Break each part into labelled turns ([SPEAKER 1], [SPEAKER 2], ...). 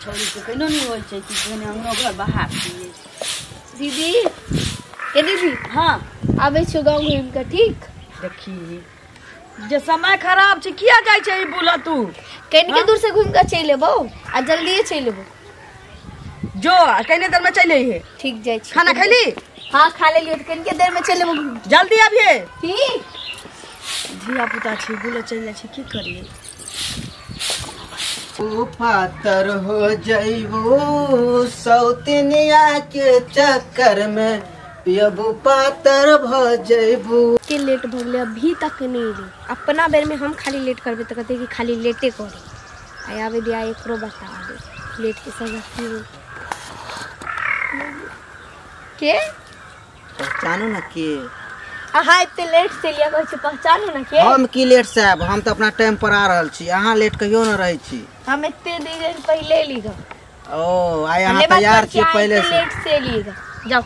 [SPEAKER 1] छोड़ी के कोनो नहीं होय छै कि कने अंगनो घर बाहर छियै।
[SPEAKER 2] दीदी ए दीदी
[SPEAKER 1] हां
[SPEAKER 2] आबै छौ गाँव घुमि के ठीक।
[SPEAKER 1] देखी जे समय खराब छै किया जाय छै ई बोला तू
[SPEAKER 2] कनिके दूर से घुमि के चलि एबौ आ जल्दीए चलि एबौ।
[SPEAKER 1] जो कने देर में चलि अइहे।
[SPEAKER 2] ठीक जाय छी।
[SPEAKER 1] खाना खैली?
[SPEAKER 2] हां खा लेलियै त कनिके देर में चलि एबौ।
[SPEAKER 1] जल्दी आबिहे।
[SPEAKER 2] ठीक।
[SPEAKER 1] धिया पुता छै बोला चलि जाइ छै की करियै।
[SPEAKER 3] ओ पातर हो जइबू सौतनिया के चक्कर में पियबू पातर भ जइबू।
[SPEAKER 2] के लेट भ गेलै अभी तक नहीं एलै। अपना बेर में हम खाली लेट करबै त कहतै कि खाली लेटे करी। आ आबे दिया एकरो बता दे लेट के सजा की हो के
[SPEAKER 3] पहचानू ना के
[SPEAKER 2] अहाँ एते लेट से लिया कहै छी पहचानू ना के।
[SPEAKER 3] हम की लेट से आब, हम त अपना टाइम पर आ रहल छी, अहाँ लेट कहियो न रहै छी।
[SPEAKER 2] हम एते देर पहिले एली ग।
[SPEAKER 3] ओ आइ अहाँ तैयार छी पहिले से?
[SPEAKER 2] लेट से एली ग। जाओ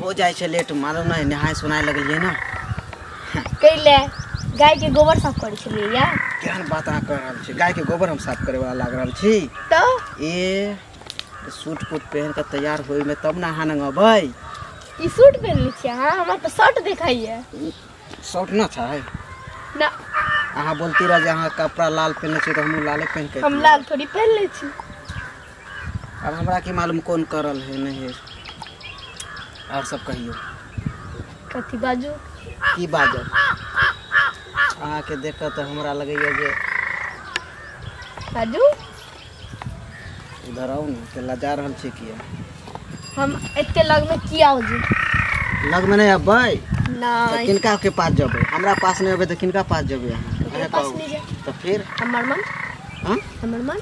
[SPEAKER 3] हो जाइ छै लेट मालूम नहीं, नहाय सुनाय लगलियै ना।
[SPEAKER 2] कैले गाय के गोबर साफ करै छलियै या
[SPEAKER 3] केहन बात अहाँ कर रहल छी? गाय के गोबर हम साफ करे वाला लाग रहल छी
[SPEAKER 2] त
[SPEAKER 3] ए सूट पुट पहन के तैयार होय में तब ना अहाँ नंगबै।
[SPEAKER 2] ई सूट पहनले छी अहाँ? हमरा त शर्ट देखाइए।
[SPEAKER 3] शर्ट ना छै
[SPEAKER 2] ना।
[SPEAKER 3] अहाँ बोलती रह जे अहाँ कपड़ा लाल पहनले छी त हमहूँ लाले पहन के।
[SPEAKER 2] हम लाल थोड़ी पहनले छी।
[SPEAKER 3] अब हमरा की मालूम कौन करल है नहीं है। और सब कहियो
[SPEAKER 2] कथी बाजू?
[SPEAKER 3] की बाजब अहाँ के देख के त हमरा लगैया जे
[SPEAKER 2] बाजू
[SPEAKER 3] इधर आउ ने के लजा रहल छी किया?
[SPEAKER 2] हम एते लग में किया हो जी?
[SPEAKER 3] लग में नहीं अबै
[SPEAKER 2] नहीं।
[SPEAKER 3] किनका के पास जबै? हमरा पास नहीं अबै त किनका पास जबै अहाँ?
[SPEAKER 2] पास नहीं जाए
[SPEAKER 3] त फिर
[SPEAKER 2] हमर मन।
[SPEAKER 3] हां
[SPEAKER 2] हमर मन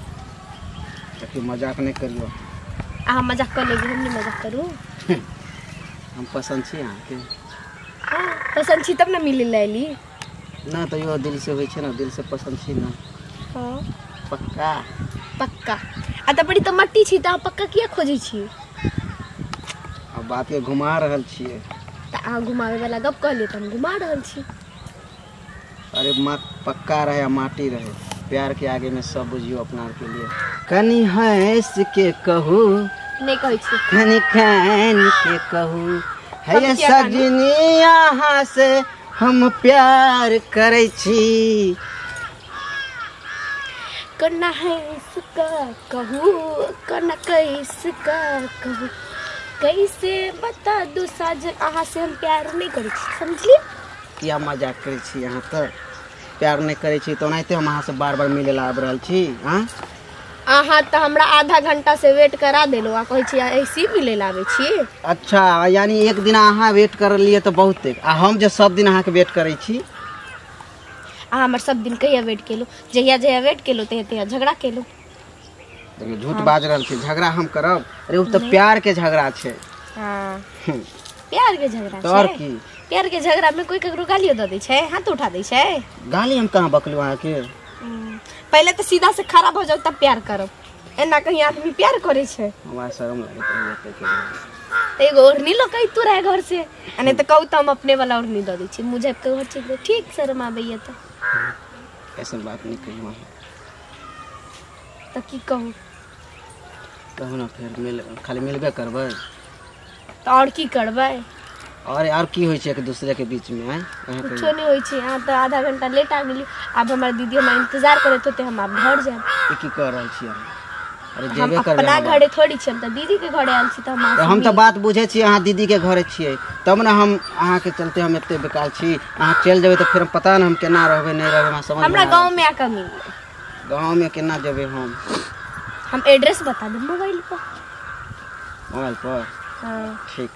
[SPEAKER 3] त की मजाक नहीं करियो।
[SPEAKER 2] अहाँ मजाक कर लेबी, हम नहीं मजाक करू।
[SPEAKER 3] हम पसंद छी अहाँ के?
[SPEAKER 2] हां पसंद छी तब ना मिले लाइली
[SPEAKER 3] ना। त यो दिल से होय छै ना, दिल से पसंद छी ना।
[SPEAKER 2] हां
[SPEAKER 3] पक्का
[SPEAKER 2] पक्का। आ त बड़ी त मट्टी छी त अहाँ पक्का किया खोजै छी?
[SPEAKER 3] अब बात के घुमा रहल छियै।
[SPEAKER 2] त अहाँ घुमावे वाला गप कहलियै त हम घुमा रहल छी।
[SPEAKER 3] अरे माँ पक्का रहे या माटी रहे, प्यार के आगे में सब बुझियो अपना के लिए। कनी हंस के कहू
[SPEAKER 2] नहीं कहै छी,
[SPEAKER 3] कनी खान के कहू है सजनी अहाँ से हम प्यार करै छी।
[SPEAKER 2] कना हंस का कहू कना कैस का कहू कैसे बता दू साजन अहाँ से हम प्यार नहीं करै छी। समझलियै?
[SPEAKER 3] किया मजाक करै छी अहाँ? त प्यार नहीं करै छी त ओनाहिते हम अहाँ से बार बार मिले ला आबि रहल छी। हाँ
[SPEAKER 2] अहाँ त हमरा आधा घंटा से वेट करा देलहुँ आ कहै छी ऐसी मिले ला आबै छी।
[SPEAKER 3] अच्छा यानी एक दिन अहाँ वेट करलियै त बहुत, आ हम जे सब दिन अहाँ के वेट करै छी।
[SPEAKER 2] अहाँ हमर सब दिन कहिया वेट केलहुँ? जहिया जहिया वेट केलहुँ तहिया तहिया झगड़ा केलहुँ।
[SPEAKER 3] देखियौ झूठ बाज रहल छी। झगड़ा हम करब? अरे ओ त प्यार के झगड़ा छै।
[SPEAKER 2] हां प्यार के झगड़ा छै
[SPEAKER 3] और की?
[SPEAKER 2] प्यार के झगड़ा में कोई ककरो गालियो the दै छै, हाथ उठा दै छै।
[SPEAKER 3] गाली हम कहाँ बकलू अहाँ के?
[SPEAKER 2] पहले तो सीधा से खड़ा हो जाओ तब प्यार करब। एना कहीं आदमी प्यार करे छै?
[SPEAKER 3] हमरा शर्म लागैत रहै
[SPEAKER 2] त एगो ओढ़नी ल के तू रहे घर से, आ नहीं त कहू त हम अपने वाला ओढ़नी the दै छी। मुझे के घर चलि ठीक शर्म आबैया त।
[SPEAKER 3] ऐसन बात नहीं कहियो अहाँ।
[SPEAKER 2] त की कहू?
[SPEAKER 3] कहू ना फिर मिल, खाली मिलबे करबै
[SPEAKER 2] त और की करबै?
[SPEAKER 3] और और की होइ छै एक दूसरे के बीच में?
[SPEAKER 2] कुछो नहीं होइ छै। अहाँ त आधा घंटा लेट आ गेली। आब हमर दीदी हमरा इंतजार करैत होते, हम आब घर जायब।
[SPEAKER 3] ई की कर रहल छी अहाँ? अरे जेबे करबै
[SPEAKER 2] अपना घरे थोड़ी छी, हम त दीदी के घरे आयल छी। त हम
[SPEAKER 3] त बात बुझै छी अहाँ दीदी के घरे छियै तब ना हम अहाँ के चलते हम एते बेकार छी। अहाँ चलि जेबै त फिर पता न हम केना रहबै नहीं रहबै, हमरा समझ
[SPEAKER 2] हमरा गांव में आके मिल।
[SPEAKER 3] गांव में केना जेबै हम?
[SPEAKER 2] हम एड्रेस बता देब मोबाइल पर।
[SPEAKER 3] मोबाइल पर?
[SPEAKER 2] हां
[SPEAKER 3] ठीक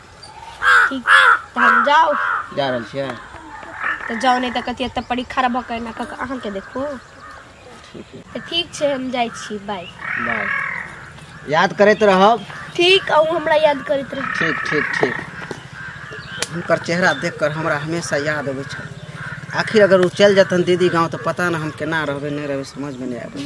[SPEAKER 2] ठीक त हम जाओ
[SPEAKER 3] जा रहल छियै
[SPEAKER 2] त जाओ, नहीं त कथी एते पड़ी खड़ा भ के ना क अहाँ के देखू।
[SPEAKER 3] ठीक है
[SPEAKER 2] त ठीक छै, हम जाइ छी। बाय
[SPEAKER 3] बाय। याद करैत रहब।
[SPEAKER 2] ठीक, अहूँ हमरा याद करैत रहब।
[SPEAKER 3] ठीक ठीक ठीक। हुनकर चेहरा देख कर हमरा हमेशा याद अबै छै। आखिर अगर ओ चलि जेतन दीदी गाँव त पता न हम केना रहबै नहीं रहबै, समझ में नहीं आबै।